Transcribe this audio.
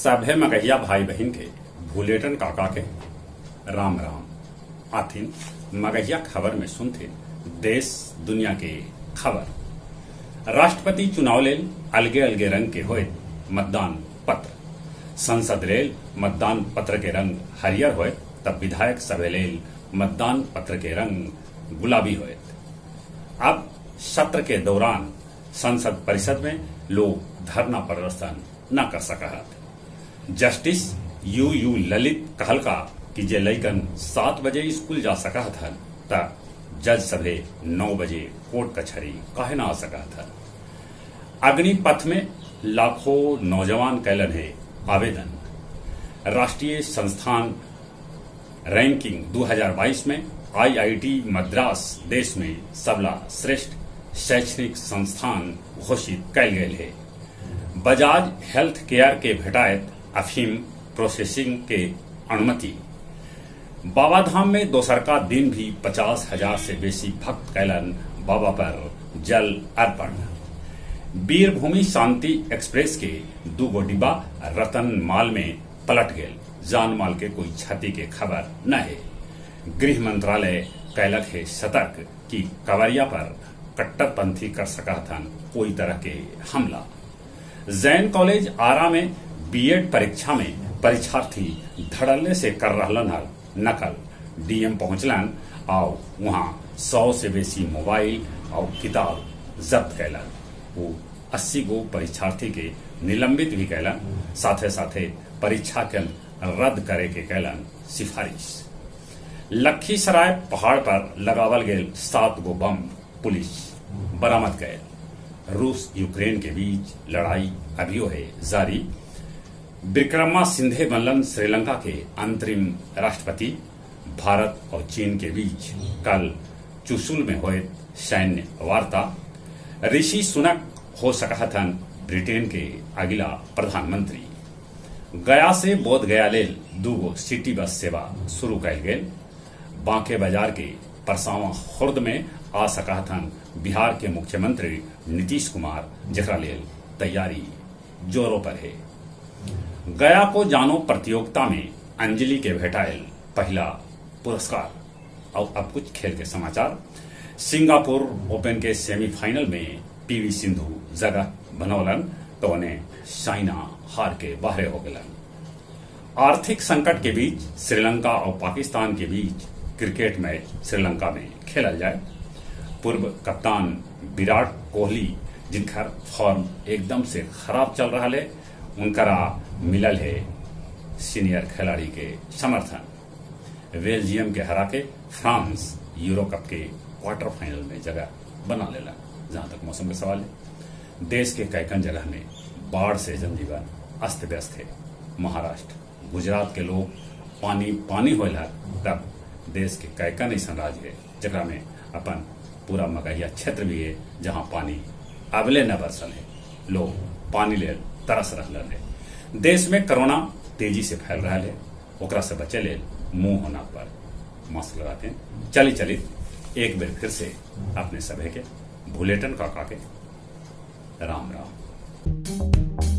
सभे मगहिया भाई बहिन के भुलेटन काका के राम राम। आथिन मगहिया खबर में सुनथिन देश दुनिया के खबर। राष्ट्रपति चुनाव लेल अलगे अलगे रंग के होयत मतदान पत्र। संसद लेल मतदान पत्र के रंग हरियर होयत त विधायक सभे लेल मतदान पत्र के रंग गुलाबी होयत। अब सत्र के दौरान संसद परिषद में लोग धरना प्रदर्शन न कर सकऽ हथ। जस्टिस यू यू ललित कहलका कि जे लइकन 7 बजे स्कूल जा सकऽ हथन त जज सभे 9 बजे कोर्ट कचहरी काहे न आ सकऽ हथन। अग्निपथ में लाखों नौजवान कैलन हे आवेदन। राष्ट्रीय संस्थान रैंकिंग 2022 में आईआईटी मद्रास देश में सबला श्रेष्ठ शैक्षणिक संस्थान घोषित कैल गेल हे। बजाज हेल्थ केयर के भेटायत अफीम प्रोसेसिंग के अनुमति। बाबाधाम में दोसरका दिन भी 50,000 से बेसी भक्त कैलन बाबा पर जल अर्पण। वीरभूमि शांति एक्सप्रेस के दूगो डिब्बा रतन माल में पलट गेल, जान माल के कोई क्षति के खबर न हे। गृह मंत्रालय कैलक हे सतर्क कि कवरिया पर कट्टरपंथी कर सकऽ हथन कोई तरह के हमला। जैन कॉलेज आरा में बीएड परीक्षा में परीक्षार्थी धड़ल्ले से कर रहलन हल नकल। डीएम पहुंचलन आउ उहाँ 100 से बेसी मोबाइल आउ किताब जब्त कैलन। ऊ 80 गो परीक्षार्थी के निलंबित भी कैलन, साथे-साथे परीक्षा केंद्र रद्द करे के कैलन सिफारिश। लखीसराय पहाड़ पर लगावल गेल 7 गो बम पुलिस बरामद कैल। रूस यूक्रेन के बीच लड़ाई अभियो है जारी। विक्रमा सिंधे बनलन श्रीलंका के अंतरिम राष्ट्रपति। भारत और चीन के बीच कल चुशूल में होए सैन्य वार्ता। ऋषि सुनक हो सकहथन ब्रिटेन के अगला प्रधानमंत्री। गया से बोध गया लेल दूगो सिटी बस सेवा शुरू कैल गेल। बांके बाजार के परसावा खुर्द में आ सकहथन बिहार के मुख्यमंत्री नीतीश कुमार, जेकरा लेल तैयारी जोरों पर है। गया को जानो प्रतियोगिता में अंजलि के भेटायल पहला पुरस्कार। और अब कुछ खेल के समाचार। सिंगापुर ओपन के सेमीफाइनल में पीवी सिंधु जगह बनौलन तो उन्हें साइना हार के बाहर हो गलन। आर्थिक संकट के बीच श्रीलंका और पाकिस्तान के बीच क्रिकेट मैच श्रीलंका में खेलल जाए। पूर्व कप्तान विराट कोहली जिनकर फॉर्म एकदम से खराब चल रहा है, उनकरा मिलल है सीनियर खिलाड़ी के समर्थन। बेल्जियम के हरा के फ्रांस यूरो कप के क्वार्टर फाइनल में जगह बना लेला। जहां तक मौसम के सवाल है, देश के कैकन जगह में बाढ़ से जनजीवन अस्त व्यस्त है। महाराष्ट्र गुजरात के लोग पानी पानी होल है, तब देश के कैकन ऐसा राज्य है जकरा में अपन पूरा मगहिया क्षेत्र भी है जहां पानी अबले न बरसल है, लोग पानी ले तरस रहल है। देश में कोरोना तेजी से फैल रहा है, ओकरा से बचे लेल मुंह होना पर मास्क लगाते हैं। चली चली एक बेर फिर से अपने सभे के भुलेटन काका के राम राम।